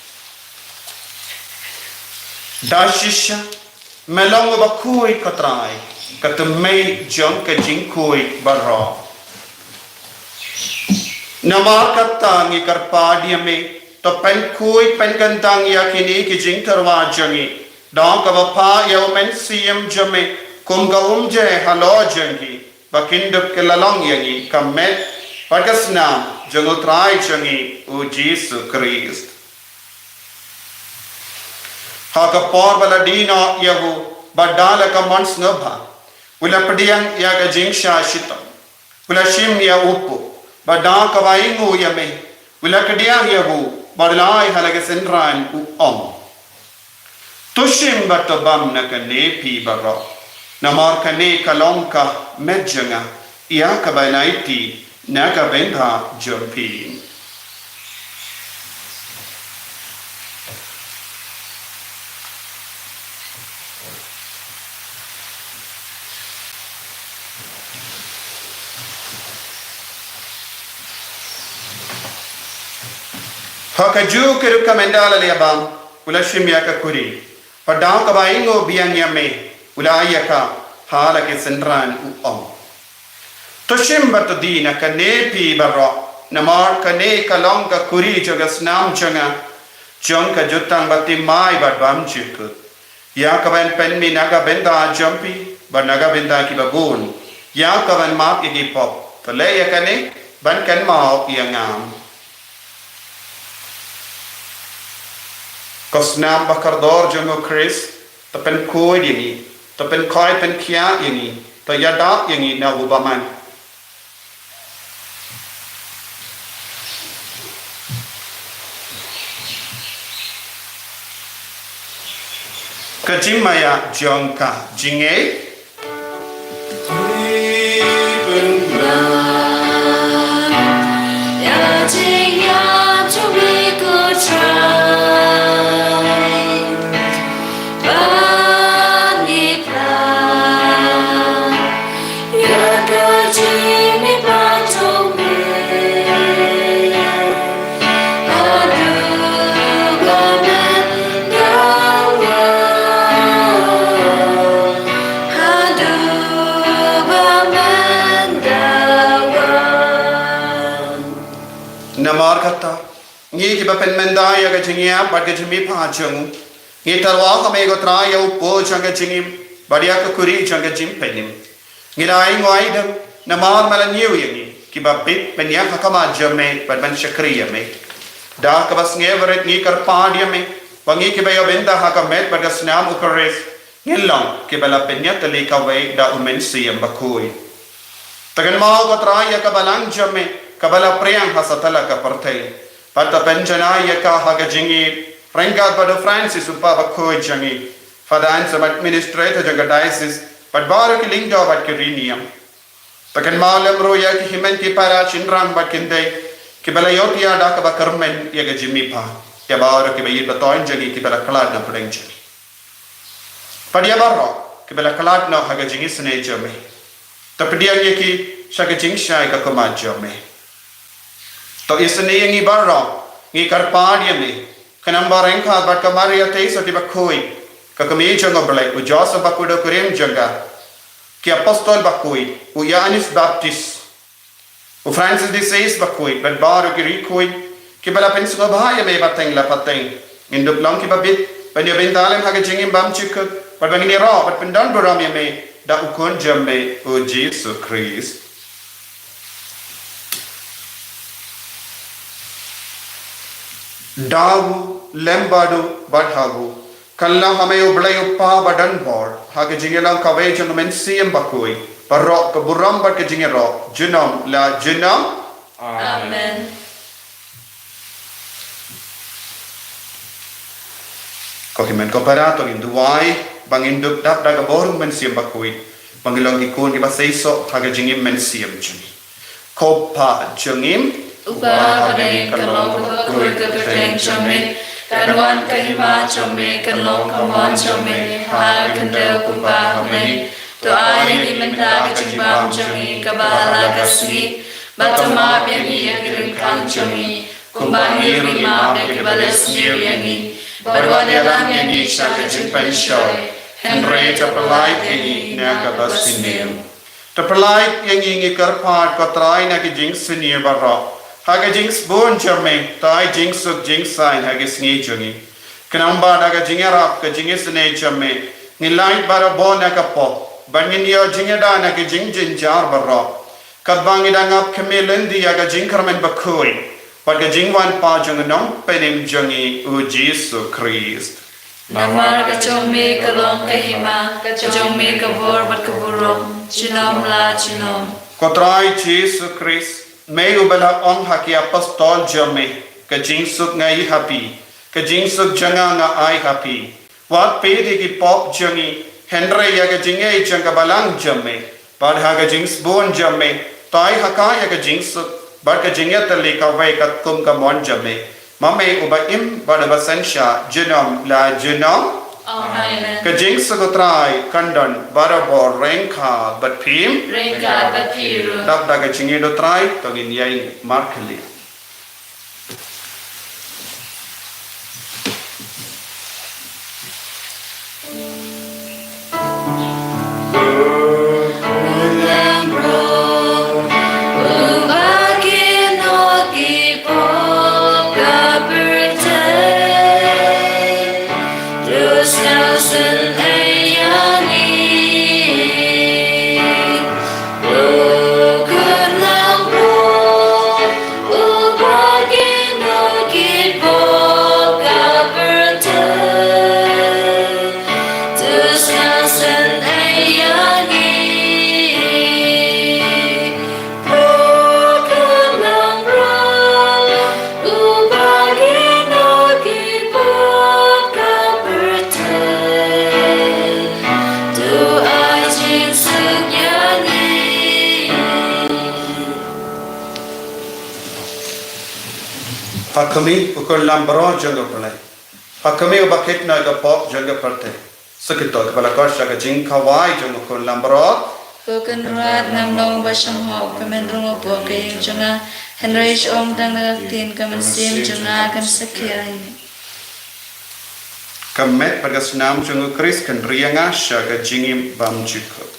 Da shisha, me long uba khuid ko Trai, ka tymmen jong ka jingkhuid baroh. Namar kata ngi kyrpad ïa me, to pynkhuid pynkyntang ïa kine ki jingtyrwa jong ngi da kaba phah ïa U Mynsiem jong me kum ka umjai halor jong ngi, ba kin dup ki la long ïa ngi ka met bad ka snam jong U Trai jong ngi U Jisu Khrist. Ha ka por ba la die noh ïa u, bad da la ka mon sngewbha, u la pdiang ïa ka jingshah shitom, u la shim ïa u puk, bad da kaba ainguh ïa me, u la kdiah ïa u, bad u la ai ha la ki synran, u ong: To shim bad to bam na kane phi baroh, namar kane ka long ka met jong nga, ïa kaba ngan aiti na ka bynta jong phi. Ha kajuh ka rukom ynda la leh bam, u la shim ïa ka khuri, bad da kaba ainguh biang ïa me, u la ai ïa ka ha la ki synran, u ong: To shim bad to die na kane phi baroh, namar kane ka long ka khuri jong ka snam jong nga, jong ka jutang ba thymmai bad bym jukut, ïa kaban pynmih na ka bynta jong phi bad na ka bynta kiba bun, ïa kaban map ïa ki pop. To leh ïa kane ban kynmaw ïa nga. Ko snam ba kordor jong U Khrist, to pynkhuid ïa ngi, to pynkhuid pynkhiah ïa ngi, to ïada ïa ngi na u bymman. Ka jingmaïa jong ka jingngeit. Namar kata, ngi kiba pynmynda ïa ka jingïap bad ka jingmihpat jong u, ngi tyrwa ha me ko Trai ïa u pud jong ka jingim bad ïa ka khuri jong ka jingpynim. Ngi la ïainguh ïa me namar me la ñiew ïa ngi kiba bit ban ïeng ha khmat jong me bad ban shakri ïa me. Da kaba sngewrit ngi kyrpad ïa me ba ngi kiba ïoh bynta ha ka met bad ka snam u Khrist, ngin long kiba la pynïatylli kawei da u Mynsiem Bakhuid. To kynmaw ko Trai ïa ka balang jong me kaba la pdiang ha satlak ka pyrthei, bad to pynjanai ïa ka ha ka jingïeit ryngkat bad u Francis u Kpa Bakhuid jong ngi, Father Anselm, Administrator jong ka Diocese, bad baroh ki lyngdoh bad ki riewniam. To kynmaw lem ruh ïa ki hynmen ki para shynrang bad kynthei kiba la ïohthiah da kaba kyrmen ïa ka jingmihpat, ïa baroh kiba ïeit ba thoiñ jong ngi kiba la khlad na pdeng jong ngi, bad ïa baroh kiba la khlad noh ha ka jingisynei jong me. To pdiang ïa ki sha ka jingshai ka khmat jong me. To isynei ïa ngi baroh, ngi kyrpad ïa me, khnang ba ryngkat bad ka Maria Theisotti Bakhuid, ka Kmie jong U Blei, u Joseph Bakhuid u kurim jong ka, ki Apostol Bakhuid, u Ïoannis Baptist, u Francis de Sales Bakhuid bad baroh ki riewkhuid kiba la pynsngewbha ïa me pateng la pateng, ngin dup long kiba bit ban ïoh bynta lem ha ka jingim bymjukut bad ba ngin ïaroh bad pyndonburom ïa me da u Khun jong me u Jisu Khrist. Da u, lem bad u bad ha u, kylla ha me U Blei U Kpa badonbor, ha ka jingïalang kawei jong U Mynsiem Bakhuid, baroh ka burom bad ka jingïaroh junom la junom. Amen. Ko hynmen ko para, to ngin duwai ba ngin dup dap da ka bor U Mynsiem Bakhuid, ba ngin long ki khun kiba seisoh ha ka jingim mynsiem jong ngi. Ko Pa jong ngi, uba ha bneng, ka long kaba khuid ka kyrteng jong me, kan wan ka hima jong me, kan long ka mon jong me ha ka khyndew kumba ha bneng. To ai ïa ngi mynta ka jingbam jong ngi kaba ha la ka sngi, bad to map ïa ngi ïa ki ryngkang jong ngi, kumba ngi ruh ngi map ïa kiba leh sniew ïa ngi, bad wat ïalam ïa ngi sha ka jingpynshoi, hynrei to pyllait ïa ngi na kaba sniew. To pyllait ïa ngi, ngi kyrpad ko Trai, na ki jingsniew baroh, ha ka jingsbun jong me, to ai jingsuk jingsaiñ ha ki sngi jong ngi, khnang ba da ka jingïarap ka jingisynei jong me, ngin lait barabor na ka pop bad ngin ïoh jingïada na ki jingjynjar baroh, katba ngi dang ap khmih lynti ïa ka jingkyrmen bakhuid bad ka jingwan pat jong u Nongpynim jong ngi u Jisu Khrist. Namar ka jong me ka long ka hima, ka jong me ka bor bad ka burom, junom la junom. Ko Trai Jisu Khrist, me uba la ong ha ki apostol jong me, ka jingsuk nga ai ha phi, ka jingsuk jong nga nga ai ha phi. Wat peit ïa ki pop jong ngi, hynrei ïa ka jingngeit jong ka balang jong me. Bad ha ka jingsbun jong me, to ai ha ka ïa ka jingsuk bad ka jingïatylli kawei katkum ka mon jong me, ma me uba im bad uba synshar junom la junom. Amen. Ka jingsuk u Trai kan don barabor ryngkat bad phi. Ryngkat bad phi ruh. Dap da ka jingïeit u Trai, to ngin ïeng markhlieh. Ha khmih, u khun lambrot jong U Blei. Ha khmih, uba kit na ka pop jong ka pyrthei. Sa kito kiba la koit sha ka jingkhawai jong u khun lambrot. Ko Kynrad, ngam long ba shym hok ba men rung hapoh ka ïing jong nga, hynrei shu ong tang da ka ktien, ka mynsiem jong nga kan sa khia hi. Ka met bad ka snam jong U Khrist kan ri ïa nga sha ka jingim bymjukut.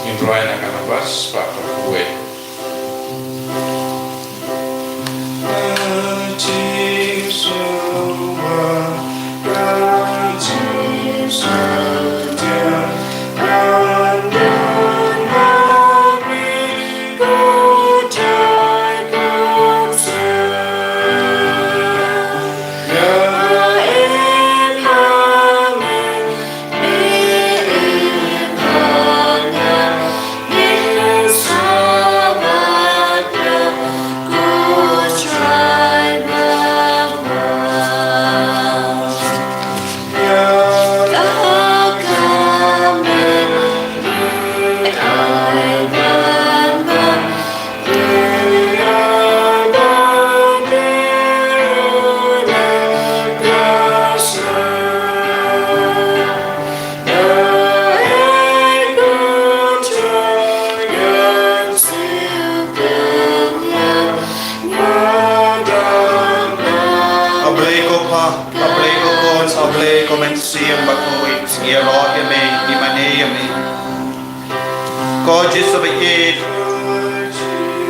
Ngin rwai na ka nambah spah phew wei. A Blei ko Kpa, A Blei ko Khun, A Blei ko Mynsiem Bakhuid, ïaroh ïa me, ïa mane ïa me. Ko Jisu baieit,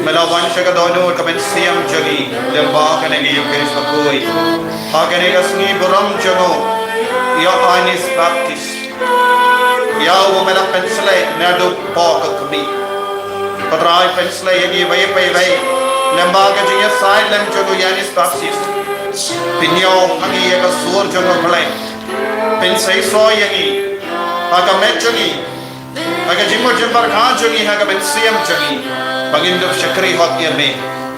me la wan sha ka dohnud ka mynsiem jong ngi lyngba kane ka Eucharist bakhuid. Ha kane ka sngi burom jong u Ïoannis Baptist, ïa uba me la pynsleh naduh hapoh ka khmih. Ko Trai, pynsleh ïa ngi iwei pa iwei lyngba ka jingïasaid lem jong u Ïoannis Baptist. Pynïoh ha ngi ïa ka sur jong U Blei. Pynseisoh ïa ngi ha ka met jong ngi, ha ka jingmut jingpyrkhat jong ngi, ha ka mynsiem jong ngi, ba ngin dup shakri hok ïa me.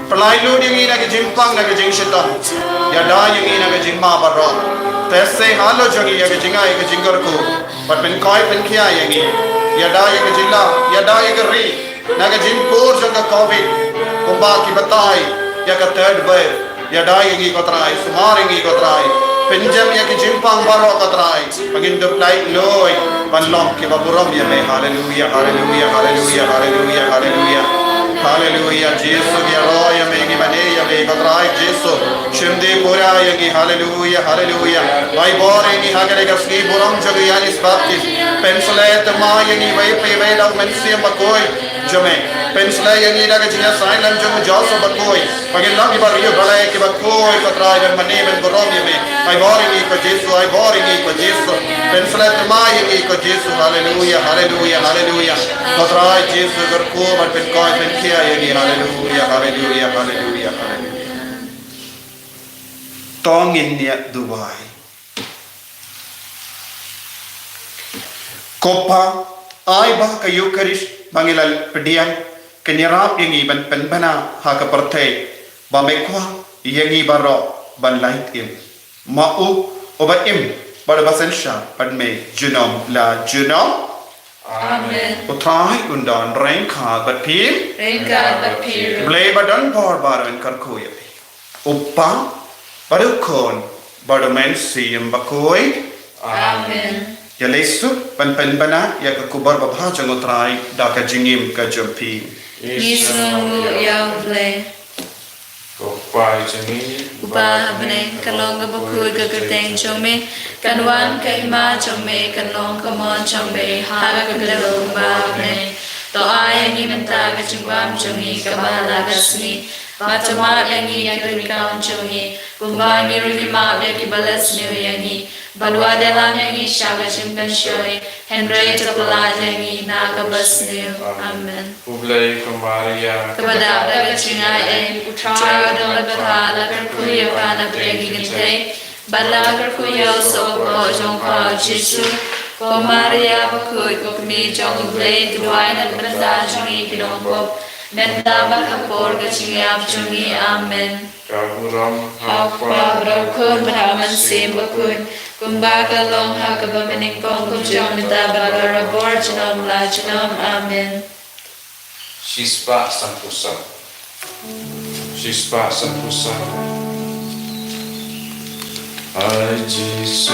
Pynlait lut ïa ngi na ka jingpang, na ka jingshitom. Ïada ïa ngi na ka jingma baroh. Te sei halor jong ngi ïa ka jingai, ïa ka jingkyrkhu. Bad pynkhuid pynkhia ïa ngi. Ïada ïa ka jylla, ïada ïa ka ri na ka jingpur jong ka Covid, kumba ki batai ïa ka third wave. Ïada ïa ngi ko Trai, sumar ïa ngi ko Trai. Pynjem ïa ki jingpang baroh ko Trai, ba ngin dup lait luid ban long kiba burom ïa me. Haleluia, haleluia, haleluia, haleluia, haleluia. Haleluia, Jisu, ngi ïaroh ïa me, ngi mane ïa me ko Trai Jisu. Shim dih pura ïa ngi, haleluia, haleluia. Ai bor ïa ngi ha kane ka sngi burom jong u Ïoannis Baptist. Pynsleh thymmai ïa ngi iwei pa iwei da u Mynsiem Bakhuid jong me. Pynsleh ïa ngi da ka jingïasaid lem jong u Joseph Bakhuid, ba ngin long kiba riewblei, kiba khuid ko Trai, ban mane ban burom ïa me. Ai bor ïa ngi ko Jisu, ai bor ïa ngi ko Jisu. Pynsleh thymmai ïa ngi ko Jisu. Haleluia, haleluia, haleluia. Ko Trai Jisu, kyrkhu bad pynkhuid pynkhia ïa ngi. Haleluia, haleluia, haleluia, haleluia. To ngin ïa duwai. Ko Kpa, ai ba ka Eucharist ba ngi la pdiang kan ïarap ïa ngi ban pynbna ha ka pyrthei, ba me kwah ïa ngi baroh ban lait im. Ma u uba im bad uba synshar bad me junom la junom. Amen. U Trai un don ryngkat bad phi. Ryngkat bad phi ruh. Blei ba don bor baroh un kyrkhu ïa phi. U Kpa, bad u Khun, bad u Mynsiem Bakhuid. Amen. Ïa lei suk ban pynbna ïa ka khubor babha jong u Trai da ka jingim ka jong phi. Ngi sngewnguh ïa u Blei. Ko Kpa jong ngi uba ha bneng, kan long kaba khuid ka kyrteng jong me, kan wan ka hima jong me, kan long ka mon jong me ha ka kyrteng kumba ha bneng. To ai ïa ngi mynta ka jingbam jong ngi kaba ha la ka sngi, bad to map ïa ngi ïa ki rukom jong ngi, kumba ngi ruh ngi map ïa kiba la sniew ïa ngi. Bad wat ïalam ïa ngi sha ka jingpynshoi, hynrei to pyllait ïa ngi na kaba sniew. Amen. Khublei ko Maria, kaba dap da ka jingaiei, U Trai u don bad pha, la kyrkhu ïa pha na pdeng ki kynthei, bad la kyrkhu ïa u sohpop jong pha u Jisu. Ko Maria bakhuid, ko Kmie jong u Blei, to duwai na ka bynta jong ngi ki nongpop, mynta bad ha ka por ka jingïap jong ngi. Amen. Ka burom ha u Kpa, bad ha u Khun, bad ha u Mynsiem Bakhuid, kumba ka long ha kaba mynnyngkong, kumjuh mynta bad barabor, junom la junom. Amen. Shispah sanphew saw. Shispah sanphew saw. Ai Jisu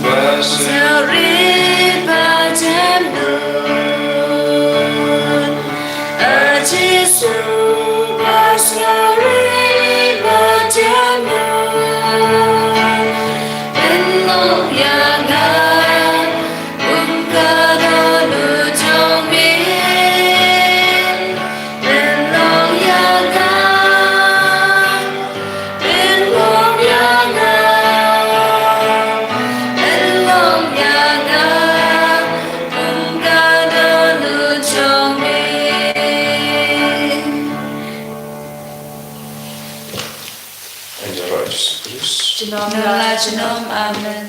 ba suri ba jem nun. Ai Jisu ba suri ba jem nun. Pynlong ïa nga kum ka dohnud jong me. Pynlong ïa nga, pynlong ïa nga, pynlong ïa nga, kum ka dohnud jong me. Ïaroh Jisu Khrist. Junom la junom. Amen.